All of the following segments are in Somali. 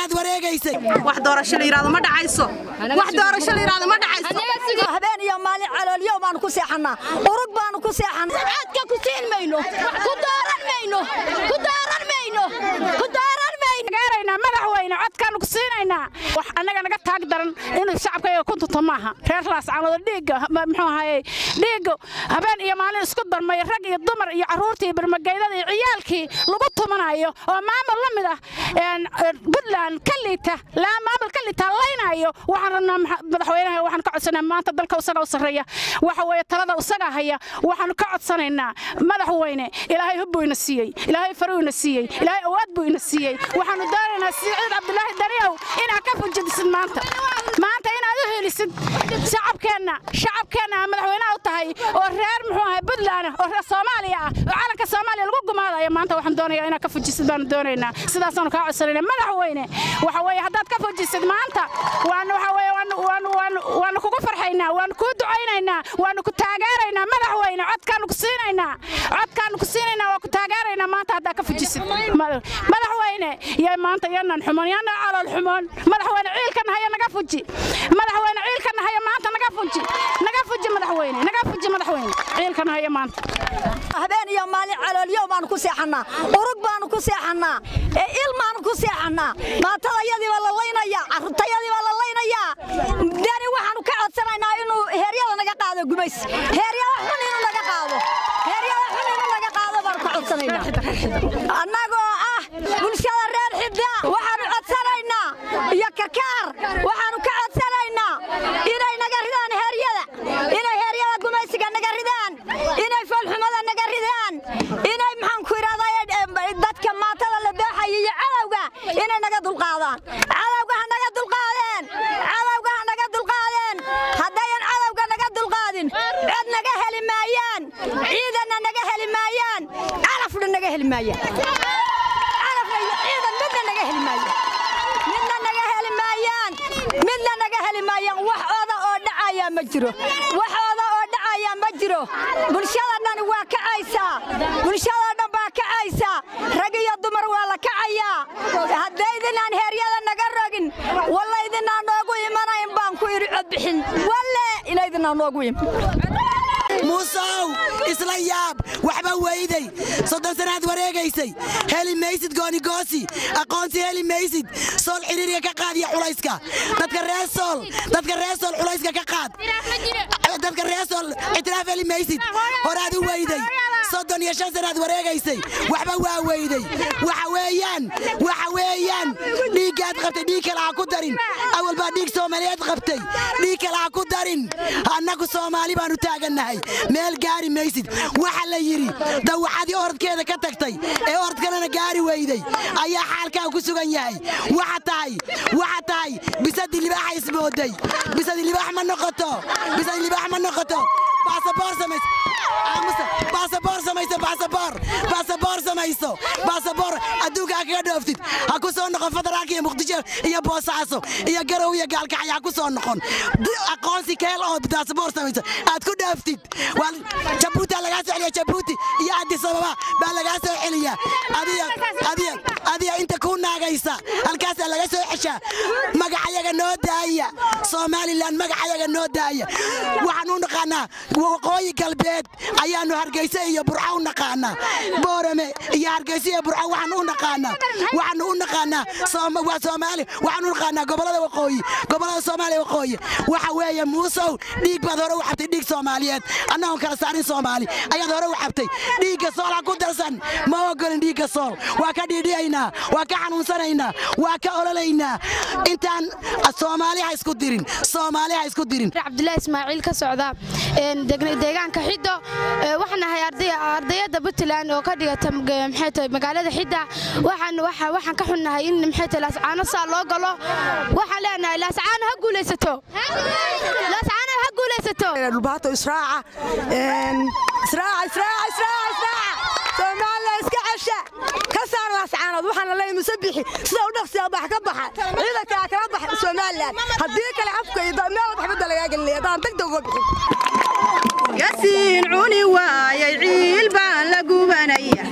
Sanaad wareegaysay. Wax doorasho la yiraahdo ma dhacayso, wax doorasho la yiraahdo ma dhacayso. Habeen iyo maalin caloolyo baanu ku seexanaa, urug baanu ku seexanaa. Codka ku siin mayno, ku dooran mayno, ku dooran mayno, ku dooran mayno. Gaaraynaa madaxweyne, codkaanu ku siinaynaa. Wax annaga naga taag daran inuu shacabka ku tunto maaha. Reer Laascaanood dhiigga, muxuu ahaayey, dhiigga habeen iyo maalin isku darmay, rag iyo dumar iyo carruurtii iyo barmagaydada iyo ciyaalkii lagu tumanayo oo maamul la mid ah Puntland ka liita, laa maamul ka liita laynayo. Waxaan rabnaa madaxweynaha, waxaan ka codsanaa maanta dalka isaga u sarreeya, waxa weeye talada isaga haya. Waxaanu ka codsanaynaa madaxweyne, Ilaahay hub buu ina siiyey, Ilaahay faruu ina siiyey, Ilaahay awaad buu ina siiyey. Waxaanu doonaynaa Siciid Cabdulaahi Dariyow inaad ka fujidisid maanta, maanta inaad u helisid shacabkeenna, shacabkeenna madaxweynaha u tahay oo reer, muxuu ahay, Puntland oo reer Soomaaliya ah oo calanka Soomaaliya lagu gumaadayo. Maanta waxaan doonayaa inaad ka fujisid baanu doonaynaa, sidaasaanu kaa codsanaynaa madaxweyne. Waxa weeye haddaad ka fujisid maanta, waanu, waxa weeye, waanu waanu waanu waanu kugu farxaynaa, waanu kuu ducaynaynaa, waanu ku taageeraynaa madaxweyne. Codkaanu ku siinaynaa, codkaanu ku siinaynaa, waa ku taageeraynaa maanta haddaad ka fujisid madaxweyne. Yaa maanta yanan xumoon, yaana calool xumoon. Madaxweyne, ciilkan haya naga fuji. Madaxweyne, ciilkan haya maanta naga fuji, naga fuji madaxweyne, naga fuji madaxweyne, ciilkan haya maanta. Habeen iyo maalin caloolyo baanu ku seexanaa, urug baanu ku seexanaa, ilmaanu ku seexanaa. Maatadayadii baa la laynayaa, carruurtayadii baa la laynayaa. Dani waxaanu ka codsanaynaa inuu heeryada naga qaado, gumays heeryada xun inuu naga qaado, heeryada xun inuu naga qaado baanu ka codsanaynaa. Annagoo ah bulshada reer Xidda waxaanu codsanaynaa iyo Karkaar, waxaanu ka codsanaynaa inay naga ridaan heeryada, inay heeryada gumaysiga naga ridaan, inay foolxumada naga ridaan, inay, maxaan ku idhahdaa, dadka maatada la dooxaya iyo cadowga inay naga dulqaadaan. Cadowga ha naga dulqaadeen, cadowga ha naga dulqaadeen. Haddayan cadowga naga dulqaadin, cod naga heli maayaan, ciidanna naga heli maayaan, calafna naga heli maayaan, calafna iyo ciidan midna naga heli maayaan, midna naga heli maayaan, midna naga heli maayaan. Wax oda oo dhacaya ma jiro, wax oda oo dhacaya ma jiro. Bulshada dhan waa kacaysaa, bulshada dhan baa kacaysaa, rag iyo dumar waa la kacayaa. Haddaydinaan heeryada naga rogin, walla idinaan noogu imanayn baan ku idhi codbixin, walle inaydinaan noogu iman. Muusow, isla yaab, waxba weyday. 30 sanaad wareegaysay, heli maysid goonigoosi, aqoonsi heli maysid. Sool xiriiriga ka qaad iyo culayska dadka reer Sool, dadka reer Sool culayska ka qaad, dadka reer Sool. Ictiraaf heli maysid, horaad u weyday. 35 sanaad wareegaysay, waxba waa weyday. Waxa weeyaan, waxa weeyaan, dhiiggaad qabtay dhiig kale ha ku darin. Awal baa dhiig Soomaaliyeed qabtay, dhiig kale ha ku darin. Annagu Soomaali baanu taagannahay, meel gaari maysid. Waxa la yidhi dawacadii orodkeeda ka tagtay ee orod kalena gaari weyday ayaa xaalkaa ku sugan yahay. Waxa tahay, waxa tahay bisadii libaaxa ismooday. Bisadii libaax ma noqoto, bisadii libaax ma noqoto. Baasaboor samayso, baasaboor samayso, baasaboor, baasaboor samayso, baasaboor adduunka ha kaga dhooftid. Ha ku soo noqon federaalka iyo Muqdisho iyo Boosaaso iyo Garow iyo Gaalkacyo ha ku soo noqon. Aqoonsi keel oo baasaboor samayso aad ku dhooftid. Jabuuti lagaa soo celiya, Jabuuti iyo Addis Ababa baa lagaa soo celiya. Adiga, adiga, adiga inta ku naagaysa halkaasaa laga soo ceshaa. Magacayaga noo daaya, Somalilan magacayaga noo daaya. Waxaan u naqaanaa Waqooyi Galbeed ayaanu Hargeysa iyo Burco u naqaanaa, Boorame iyo Hargeysa iyo Burco waxaan u naqaanaa, waxaanu u naqaanaa waa Soomaali. Waxaan u naqaanaa gobolada waqooyi, gobolada Soomaaliya waqooyi. Waxa weeye Muusow, dhiig baad hore u cabtay, dhiig Soomaaliyeed annagoon kala saarin Soomaali ayaad hore u cabtay. Dhiigga Sool ha ku darsan, ma ogolin dhiigga Sool. Waa ka dhiidhiyaynaa, waa ka xanuunsanaynaa, waa ka ololaynaa. Intaan Soomaali ha isku dirin, Soomaali ha isku dirin. Cabdullaahi Ismaaciil ka socda deegaanka Xiddo. Waxaan ahay ardayada Puntland oo ka dhigata, maxay tahay, magaalada Xidda. Waxaan waxaan ka xunnahay in, maxay tahay, Laascaano saa loo galo. Waxaan leenahay Laascaano ha guulaysato, Laascaano ha guulaysato. Dhulbaato israaca, israaca, israaca, israaca, israaca. Soomaaliya iska cesha, ka saar Laascaanood. Waxaana leeyahay Musabixi, sida u dhaqsiya bax ka baxa ciidanka kala baxa Somaliland, haddii kale afka iyo meel waxba lagaa gelinaya haddaan degdeg uga bixin. Gasiin cuni waayay ciil baan la gubanaya,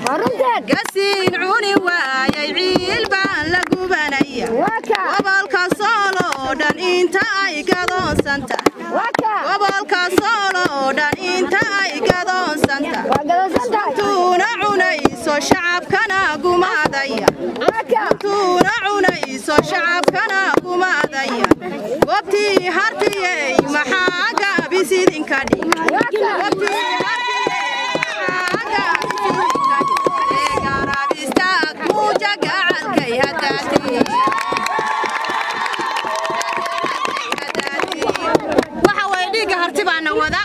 gasiin cuni waayay ciil baan la gubanaya. Gobolka Soolo oo dhan inta ay gadoonsanta, gobolka Soolo oo dhan inta ay gadoonsanta, tuuna cunayso shacabkana gumaadaya, tuuna cunayso shacabkana gumaadaya. Goobtii hartiyey maxaa gaabis idinka dhig? Goobtii hartiyey maxaa gaabis idinka dhig? Ee garab istaag muuja gacalkay hadaatii. Waxa waye dhiigga harti baana wada.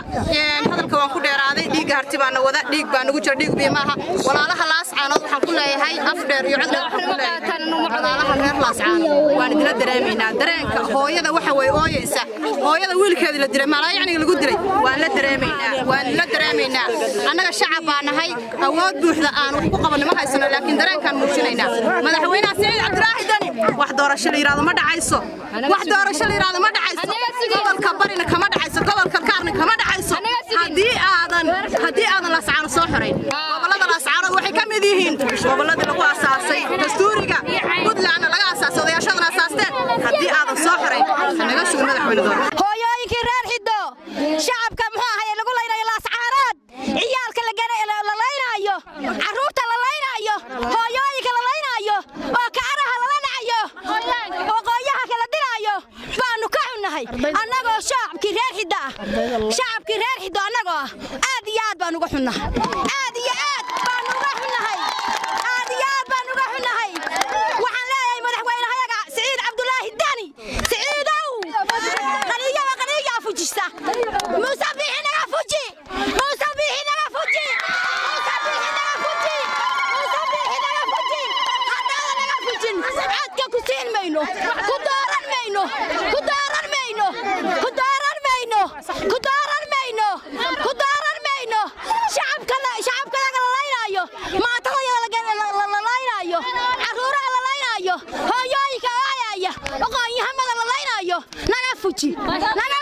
Hadalka waan ku dheeraaday. Dhiigga harti baana wada, dhiig baa nagu jira, dhiig biyo maaha. Walaalaha Laascaanood waxaan ku leeyahay af dheer iyo cod dheer, waxaan ku leeyahay walaalaha reer Laascaanood, waan idila dareemaynaa dareenka hooyada waxa way ooyeysa, hooyada wiilkeedii la dilay, malaayacniga lagu dilay. Waan la dareemaynaa, waan la dareemaynaa. Annaga shacab baa nahay, awood buuxda aan wax ku qabanno ma haysano, laakiin dareenkaan muujinaynaa. Madaxweynaha Siciid Cabdulaahi Dani, wax doorasho la yidhaahdo ma dhacayso, wax doorasho la yidhaahdo ma dhacayso. Gobolka Barina kama dhacayso, gobolka Kaarna kama dhacayso haddii aadan Laascaano soo xorayn. Gobolada Laascaanood waxay ka mid yihiin gobolladii lagu asaasay dastuuriga Puntlandna laga asaasay, odayaashadana asaasteen. Haddii aadan soo xorayn, hanaga sugin madaxweyne doorasho. Hooyooyinkii reer Xiddo, shacabka muxuu ahaye lagu laynayo Laascaanood, ciyaalka la laynaayo, carruurta la laynaayo, hooyooyinka la laynaayo oo kacaraha lala dhacayo oo qooyaha kala dilaayo baanu ka xunnahay. Annagoo shacabkii reer Xiddo ah, shacabkii reer Xiddo annagoo ah, aad iyo aad baan uga xunnahay, aad iyo aad baanu uga xunnahay, aad iyo aad baan uga xunnahay. Waxaan leeyahay madaxweynahayaga Siciid Cabdulaahi Dani, Siciidow, qaniyaga qaniyaa fujisa, Muuse Biixi naga fuji, Muuse Biixi naga fuji, Muuse Biixi naga fuji, Muuse Biixi naga fuji. Haddaadan naga fujin, codka ku siin mayno, ku dooran mayno, ku dooran mayno, ku dooran mayno, ku dooran mayno, ku dooran mayno. Shacabka shacabkayaga la laynaayo, maatadayada la laynaayo, carruuraha la laynaayo, hooyooyinka ooyaya, aqoonyahamada la laynaayo, naga fuji, naga